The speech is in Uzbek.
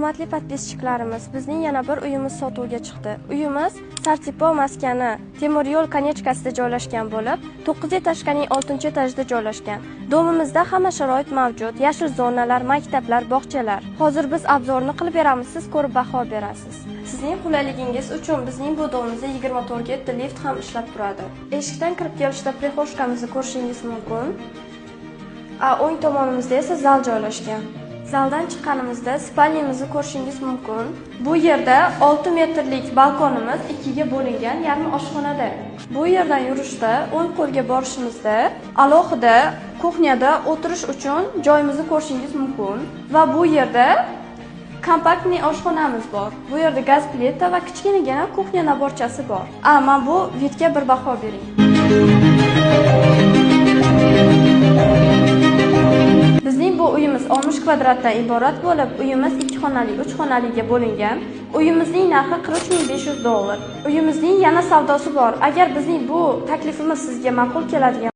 Hurmatli подписчик larimiz, bizning yana bir uyimiz sotuvga chiqdi. Uyimiz Sartipo maskani temir yo'l конечка sida joylashgan bo'lib, 9 этажка ning 6-etajida joylashgan. Дом imizda hamma sharoit mavjud: yashil zonalar, maktablar, bog'chalar. Hozir biz обзор ni qilib beramiz, siz ko'rib baho berasiz. Sizning qulayligingiz uchun bizning bu дом imizda 24 ga 7 lift ham ishlab turadi. Eshikdan kirib kelishda прихожка mizni ko'rishingiz mumkin. A o'ng tomonimizda esa zal joylashgan. Zaldan chiqqanimizda спальня mizni ko'rishingiz mumkin. Bu yerda 6 metrlik balkonimiz ikkiga bo'lingan, yarmi oshxonada. Bu yerdan yurishda o'ng qo'lga borishimizda alohida кухня da o'tirish uchun joyimizni ko'rishingiz mumkin va bu yerda компактный oshxonamiz bor. Bu yerda gaz plita va kichkinagina кухня набор chasi bor. A mana bu вид ga bir baho bering. Bizning bu uyimiz 60 kvadratdan iborat bo'lib, uyimiz 2 xonali, 3 xonaliga bo'lingan. Uyimizning narxi 43 500 dollar. Uyimizning yana savdosi bor. Agar bizning bu taklifimiz sizga ma'qul keladigan